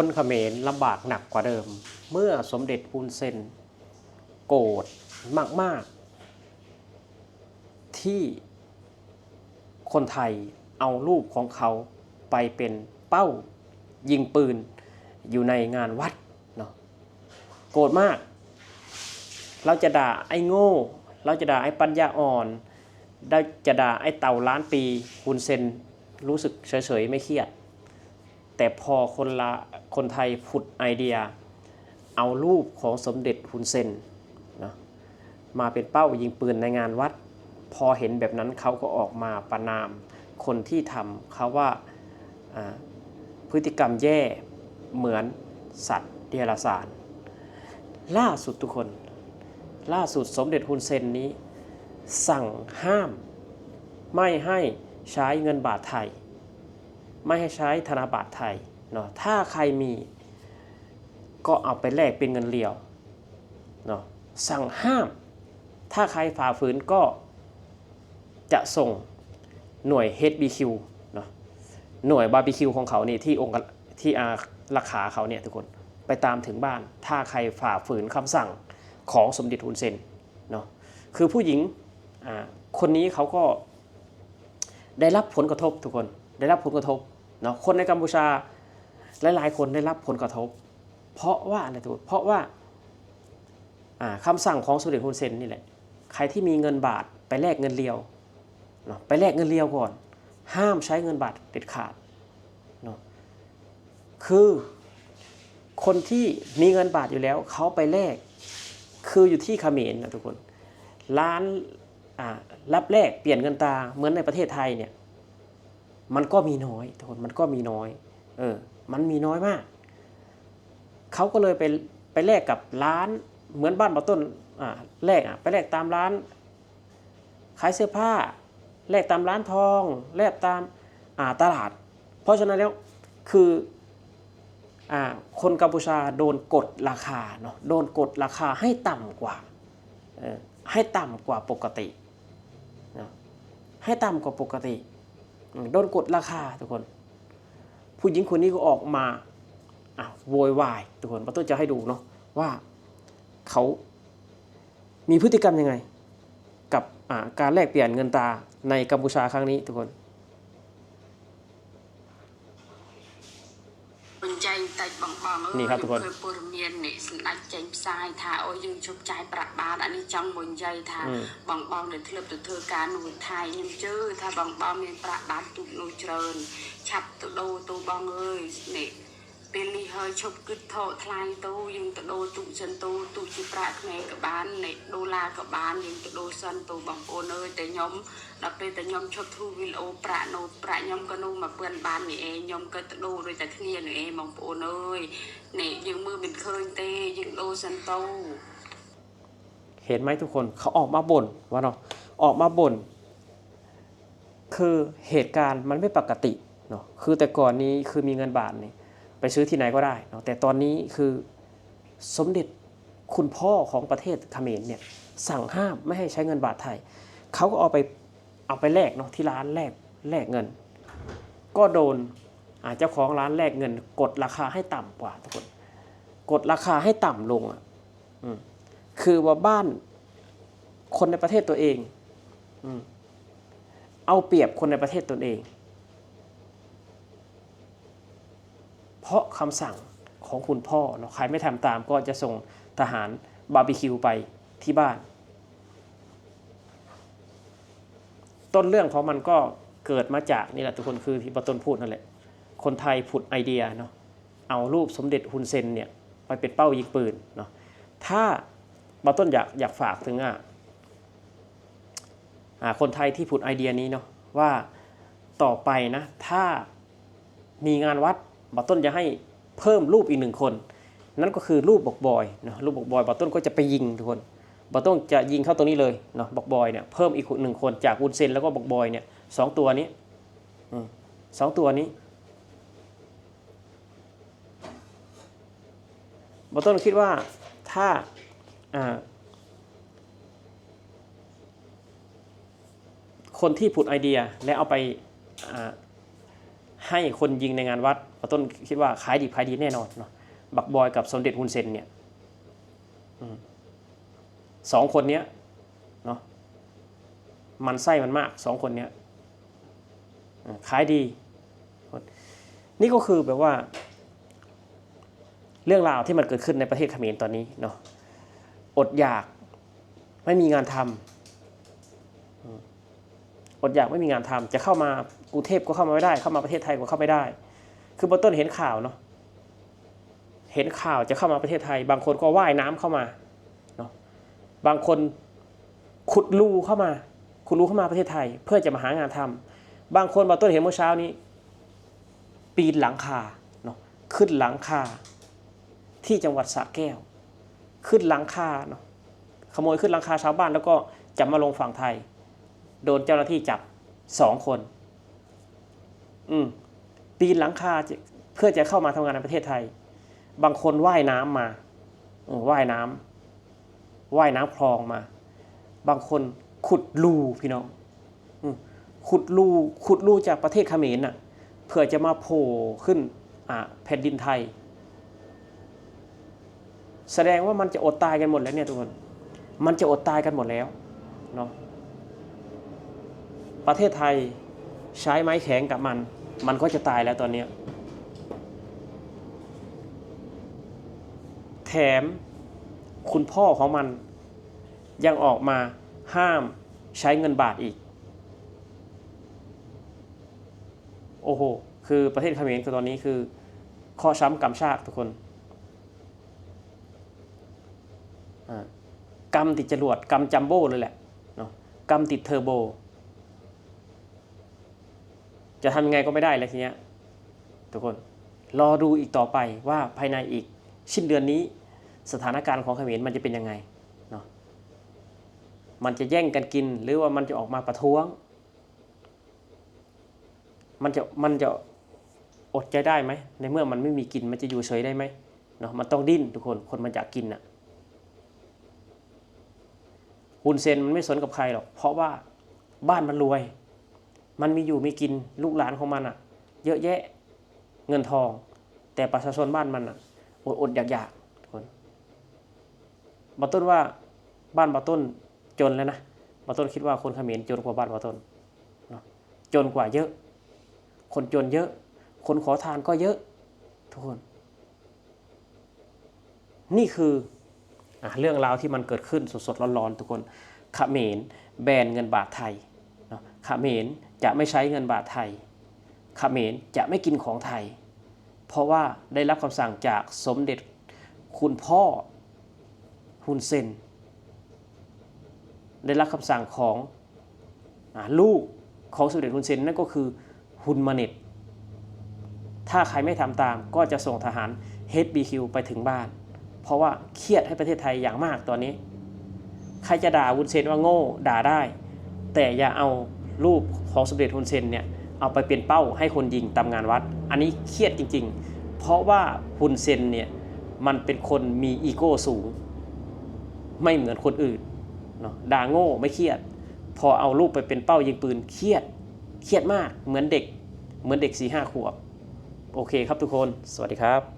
ຄົນຂະເໝນລຳບາກໜັກກວ່າເດີມ ເມື່ອສົມເດັດຮຸນເຊັນໂກດມາກໆ ທີ່ຄົນໄທເອົາຮູບຂອງເຂົາໄປເປັນເປົ້າຍິງປືນຢູ່ໃນງານວັດເນາະ. ໂກດມາກ ລາວຈະດ່າໄອ້ໂງ່ ລາວຈະດ່າໄອ້ປັນຍາອ່ອນ ລາວຈະດ່າໄອ້ເຕົ່າລ້ານປີ. ຮຸນເຊັນຮູ້ສຶກເສີຍໆ ໄມ່ຄຽດ. ແຕ່ພໍຄົນລະ ຄົນໄທຜຸດໄອເດຍ ເອົາຮູບຂອງສົມເດັດຮຸນເຊັນເນາະ ມາເປັນເປົ້າຍິງປືນໃນງານວັດ. ພໍເຫັນແບບນັ້ນ ເຂົາກໍອອກມາປະນາມຄົນທີ່ທຳ ເຂົາວ່າ ອ່າ ພຶດຕິກຳແຍ່ເໝືອນສັດເດຍລະສານ. ລ່າສຸດທຸກຄົນ ລ່າສຸດສົມເດັດຮຸນເຊັນນີ້ສັ່ງຫ້າມ ໄມ່ໃຫ້ໃຊ້ເງິນບາດໄທ ໄມ່ໃຫ້ໃຊ້ທະນະບັດໄທເນາະ. ຖ້າໃຄມີ ກໍເອົາໄປແລກເປັນເງິນລຽວເນາະ ສັ່ງຫ້າມ. ຖ້າໃຄຝ່າຝືນກໍຈະສົ່ງໜ່ວຍ ເອช ບີ ຄິວ ເນາະ ໜ່ວຍບາບີຄິວຂອງເຂົານີ້ ທີ່ອົງກະ ທີ່ ອ່າ ລັກຂາເຂົາເນຍທຸກຄົນ ໄປຕາມເຖິງບ້ານ ຖ້າໃຄຝ່າຝືນຄຳສັ່ງຂອງສົມເດັດຮຸນເຊັນເນາະ. ຄືຜູ້ຍິງ ອ່າ ຄົນນີ້ເຂົາກໍ ໄດ້ຮັບຜົນກະທົບທຸກຄົນ ໄດ້ຮັບຜົນກະທົບເນາະ. ຄົນໃນກຳປູຊາຫຼາຍໆຄົນໄດ້ຮັບຜົນກະທົບ ເພາະວ່າອະໄລທຸກຄົນ ເພາະວ່າ ອ່າ ຄຳສັ່ງຂອງສົມເດັດຮຸນເຊັນນີ້ແຫຼະ ໃຜທີ່ມີເງິນບາດໄປແລກເງິນລຽວເນາະ ໄປແລກເງິນລຽວກ່ອນ ຫ້າມໃຊ້ເງິນບາດເດັດຂາດເນາະ. ຄືຄົນທີ່ມີເງິນບາດຢູ່ແລ້ວ ເຂົາໄປແລກ ຄືຢູ່ທີ່ຂະເໝນນະທຸກຄົນ ຮ້ານ ອ່າ ຮັບແລກປ່ຽນເງິນຕາເໝືອນໃນປະເທດໄທເນຍ ມັນກໍມີນ້ອຍທຸກຄົນ ມັນກໍມີນ້ອຍ ເອີ ມັນມີນ້ອຍມາກ. ເຂົາກໍເລີຍໄປ ໄປແລກກັບຮ້ານ ເໝືອນບ້ານບ່າວຕົ້ນ ອ່າ ແລກ ອ່າ ໄປແລກຕາມຮ້ານ ຂາຍເສື້ອຜ້າ ແລກຕາມຮ້ານທອງ ແລກຕາມ ອ່າ ຕະຫຼາດ. ເພາະສະນັ້ນແລ້ວ ຄື ອ່າ ຄົນກຳປູຊາໂດນກົດລາຄາເນາະ ໂດນກົດລາຄາໃຫ້ຕ່ຳກວ່າ ເອີ ໃຫ້ຕ່ຳກວ່າປົກກະຕິເນາະ ໃຫ້ຕ່ຳກວ່າປົກກະຕິ ໂດນກົດລາຄາທຸກຄົນ. ຜູ້ຍິງຄົນນີ້ກໍອອກມາ ອ່າ ໂວຍວາຍທຸກຄົນ ບ່າວຕົ້ນຈະໃຫ້ດູເນາະ ວ່າເຂົາ ມີພຶດຕິກຳຍັງໄງ ກັບ ອ່າ ການແລກປ່ຽນເງິນຕາໃນກຳປູຊາຄັ້ງນີ້ທຸກຄົນ. ມັນໃຈແຕກບອງໆ ເອີຍ ນີ້ຄັບທຸກຄົນ ເຄີຍປົດມຽນນີ້ ສຳລັດແຈ້ງພະສາຍ ຖ້າ ໂອ້ຍ ຍັງຊຸບຈ່າຍປະບາດ ອັນນີ້ຈອງບໍ່ໃຫຍ່ ຖ້າ ອືມ ບອງໆ ໄດ້ທຽບໄປເທື່ອການ ໜູໄທ ຍັງເຈີ ຖ້າບອງໆ ມີປະບາດ ຕຸກໜູເຈີນ ឆາບຕະໂດ ໂຕບອງເອີຍ ນີ້ ເປັນລີເຮີ ຊຸບກຶດເທາະ ທລາຍໂຕ ຍັງຕະໂດ ຕຸກເຊີນໂຕ ຕຸກຈີປະຂະແນງກະບານ ເນ ໂດລາກະບານ ຍັງຕະໂດ ເຊີນໂຕ ບອງໂອນເອີຍ ແຕ່ຍົມ ດອກເປັນແຕ່ຍົມ ຊຸບທູວິລໂອ ປະໂນ ປະຍົມກະໂນ ມາເປື້ອນບານນີ້ເອ ຍົມກະຕະໂດ ໂດຍຕະເຄຍນີ້ເອ ບອງໂອນເອີຍ ເນ ຍັງມືເປັນເຄີຍເຕ ຍັງໂດ ເຊີນໂຕ. ເຫັນໄໝທຸກຄົນ ເຂົາອອກມາບົ່ນວ່າເນາະ ອອກມາບົ່ນ ຄືເຫດການມັນໄມ່ປົກກະຕິເນາະ ຄືແຕ່ກ່ອນນີ້ ຄືມີເງິນບາດນີ້ ໄປຊື້ທີ່ໃນກໍໄດ້ເນາະ ແຕ່ຕອນນີ້ຄືສົມເດັດຄຸນພໍ່ຂອງປະເທດຂະເໝນເນຍ ສັ່ງຫ້າມໄມ່ໃຫ້ໃຊ້ເງິນບາດໄທ ເຂົາກໍເອົາໄປ ເອົາໄປແລກເນາະ ທີ່ຮ້ານແລກ ແລກເງິນ ກໍໂດນ ອ່າ ເຈົ້າຂອງຮ້ານແລກເງິນກົດລາຄາໃຫ້ຕ່ຳກວ່າທຸກຄົນ ກົດລາຄາໃຫ້ຕ່ຳລົງ ອາ ອືມ ຄືວ່າບ້ານ ຄົນໃນປະເທດຕົວເອງ ອືມ ເອົາປຽບຄົນໃນປະເທດຕົນເອງ ເພາະຄຳສັ່ງຂອງຄຸນພໍ່ເນາະ ໃຜໄມ່ທຳຕາມກໍຈະສົ່ງທະຫານບາບີຄິວໄປທີ່ບ້ານ. ຕົ້ນເລື່ອງຂອງມັນກໍເກີດມາຈາກນີ້ແຫຼະທຸກຄົນ ຄືທີ່ບ່າວຕົ້ນພູດນັ້ນແຫຼະ ຄົນໄທຜຸດໄອເດຍເນາະ ເອົາຮູບສົມເດັດຮຸນເຊັນເນຍໄປເປັນເປົ້າຍິງປືນເນາະ. ຖ້າບ່າວຕົ້ນຢາກ ຢາກຝາກເຖິງ ອ່າ ອ່າ ຄົນໄທທີ່ຜຸດໄອເດຍນີ້ເນາະ ວ່າຕໍ່ໄປນະ ຖ້າມີງານວັດ ບ່າວຕົ້ນຢາກໃຫ້ເພີ່ມຮູບອີກໜຶ່ງຄົນ ນັ້ນກໍຄືຮູບບັກບອຍເນາະ ຮູບບັກບອຍ ບ່າວຕົ້ນກໍຈະໄປຍິງທຸກຄົນ ບ່າວຕົ້ນຈະຍິງເຂົ້າຕົງນີ້ເລີຍເນາະ ບັກບອຍເນຍ ເພີ່ມອີກໜຶ່ງຄົນ ຈາກວຸນເຊັນ ແລ້ວກໍບັກບອຍເນຍ ສອງຕົວນີ້ ອືມ ສອງຕົວນີ້ ບ່າວຕົ້ນຄິດວ່າ ຖ້າ ອ່າ ຄົນທີ່ຜຸດໄອເດຍ ແລະ ເອົາໄປ ອ່າ ໃຫ້ຄົນຍິງໃນງານວັດ ປາຕົ້ນຄິດວ່າຂາຍດິບຂາຍດີແນ່ນອນເນາະ. ບັກບອຍກັບສົມເດັດຮຸນເຊັນເນຍ ອືມ ສອງຄົນເນຍເນາະ ໝັ່ນໄສ້ໝັ່ນມາກ ສອງຄົນເນຍ ເອີ ຂາຍດີ. ນີ້ກໍຄືແບບວ່າ ເລື່ອງລາວທີ່ມັນເກີດຂຶ້ນໃນປະເທດຂະເໝນຕອນນີ້ເນາະ ອົດຢາກ ໄມ່ມີງານທຳ ອືມ ອົດຢາກໄມ່ມີງານທຳ ຈະເຂົ້າມາກຸງເທບກໍເຂົ້າມາບໍ່ໄດ້ ເຂົ້າມາປະເທດໄທກໍເຂົ້າໄມ່ໄດ້. ຄືບໍ່ຕົ້ນເຫັນຂ່າວເນາະ ເຫັນຂ່າວຈະເຂົ້າມາປະເທດໄທ ບາງຄົນກໍວ່າຍນ້ຳເຂົ້າມາເນາະ ບາງຄົນຂຸດຮູເຂົ້າມາ ຂຸດຮູເຂົ້າມາປະເທດໄທ ເພື່ອຈະມາຫາງານທຳ. ບາງຄົນ ບໍ່ຕົ້ນເຫັນມື້ເຊົ້ານີ້ ປີນຫຼັງຄາເນາະ ຂຶ້ນຫຼັງຄາ ທີ່ຈັງຫວັດສະແກ້ວ ຂຶ້ນຫຼັງຄາເນາະ ຂະໂມຍຂຶ້ນຫຼັງຄາຊາວບ້ານ ແລ້ວກໍຈະມາລົງຝັ່ງໄທ ໂດນເຈົ້າໜ້າທີ່ຈັບສອງຄົນ ອືມ ປີນຫຼັງຄາ ເພື່ອຈະເຂົ້າມາທຳງານໃນປະເທດໄທ. ບາງຄົນວ່າຍນ້ຳມາ ເອີ ວ່າຍນ້ຳ ວ່າຍນ້ຳຄລອງມາ. ບາງຄົນຂຸດຮູ ພີ່ນ້ອງ ອືມ ຂຸດຮູ ຂຸດຮູຈາກປະເທດຂະເໝນນະ ເພື່ອຈະມາໂຜ່ຂຶ້ນ ອາ ແຜ່ນດິນໄທ. ສະແດງວ່າມັນຈະອົດຕາຍກັນໝົດແລ້ວເນຍທຸກຄົນ ມັນຈະອົດຕາຍກັນໝົດແລ້ວເນາະ. ປະເທດໄທໃຊ້ໄມ້ແຂງກັບມັນ ມັນກໍຈະຕາຍແລ້ວຕອນເນຍ. ແຖມຄຸນພໍ່ຂອງມັນຍັງອອກມາຫ້າມໃຊ້ເງິນບາດອີກ. ໂອ້ໂຫ ຄືປະເທດຂະເໝນຄືຕອນນີ້ຄືເຄາະຊ້ຳກຳຊາກທຸກຄົນ. ອາ ກຳຕິດຈະຫຼວດ ກຳຈັມໂບ້ເລີຍແຫຼະເນາະ ກຳຕິດເທີໂບ. ຈະທຳຍັງໄງກໍໄມ່ໄດ້ແລ້ວທີເນີ້ຍທຸກຄົນ. ລໍດູອີກຕໍ່ໄປວ່າພາຍໃນອີກສິ້ນເດືອນນີ້ ສະຖານະການຂອງຂະເໝນມັນຈະເປັນຍັງໄງເນາະ. ມັນຈະແຍ່ງກັນກິນ ຫຼືວ່າມັນຈະອອກມາປະທ້ວງ? ມັນຈະ ມັນຈະອົດໃຈໄດ້ໄໝ? ໃນເມື່ອມັນໄມ່ມີກິນ ມັນຈະຢູ່ເສີຍໄດ້ໄໝເນາະ? ມັນຕ້ອງດີ້ນທຸກຄົນ ຄົນມັນຢາກກິນນະ. ຮຸນເຊັນມັນໄມ່ສົນກັບໃຄຫຼອກ ເພາະວ່າບ້ານມັນລວຍ ມັນມີຢູ່ມີກິນ ລູກຫຼານຂອງມັນນະເຍອະແຍະ ເງິນທອງ ແຕ່ປະຊາຊົນບ້ານມັນນະອົດໆຢາກໆທຸກຄົນ. ບໍ່ຕົ້ນວ່າບ້ານບໍ່ຕົ້ນຈົນແລ້ວນະ ບໍ່ຕົ້ນຄິດວ່າຄົນຂະເໝນຈົນກວ່າບ້ານບໍ່ຕົ້ນເນາະ ຈົນກວ່າເຍອະ ຄົນຈົນເຍອະ ຄົນຂໍທານກໍເຍອະທຸກຄົນ. ນີ້ຄື ອາ ເລື່ອງລາວທີ່ມັນເກີດຂຶ້ນສົດໆຮ້ອນໆທຸກຄົນ. ຂະເໝນແບນເງິນບາດໄທເນາະ ຂະເໝນຈະໄມ່ໃຊ້ເງິນບາດໄທ ຂະເໝນຈະໄມ່ກິນຂອງໄທ ເພາະວ່າໄດ້ຮັບຄຳສັ່ງຈາກສົມເດັດຄຸນພໍ່ຮຸນເຊັນ ໄດ້ຮັບຄຳສັ່ງຂອງ ອາ ລູກຂອງສົມເດັດຮຸນເຊັນ ນັ້ນກໍຄືຮຸນມາເນັດ. ຖ້າໃຄໄມ່ທຳຕາມ ກໍຈະສົ່ງທະຫານ ເອັດບີຄິວ ໄປເຖິງບ້ານ ເພາະວ່າຄຽດໃຫ້ປະເທດໄທຢ່າງມາກຕອນນີ້. ໃຄຈະດ່າຮຸນເຊັນວ່າໂງ່ ດ່າໄດ້ ແຕ່ຢ່າເອົາຮູບຂອງສົມເດັດຮຸນເຊັນເນຍ ເອົາໄປເປັນເປົ້າໃຫ້ຄົນຍິງຕາມງານວັດ. ອັນນີ້ຄຽດຈິງໆ ເພາະວ່າຮຸນເຊັນເນຍ ມັນເປັນຄົນມີອີໂກ້ສູງ ໄມ່ເໝືອນຄົນອື່ນເນາະ. ດ່າໂງ່ໄມ່ຄຽດ ພໍເອົາລູກໄປເປັນເປົ້າຍິງປືນ ຄຽດ ຄຽດມາກ ເໝືອນເດັກ ເໝືອນເດັກສີ່ຫ້າຂວບ. ໂອເຄຄັບທຸກຄົນ ສະຫວັດດີຄັບ.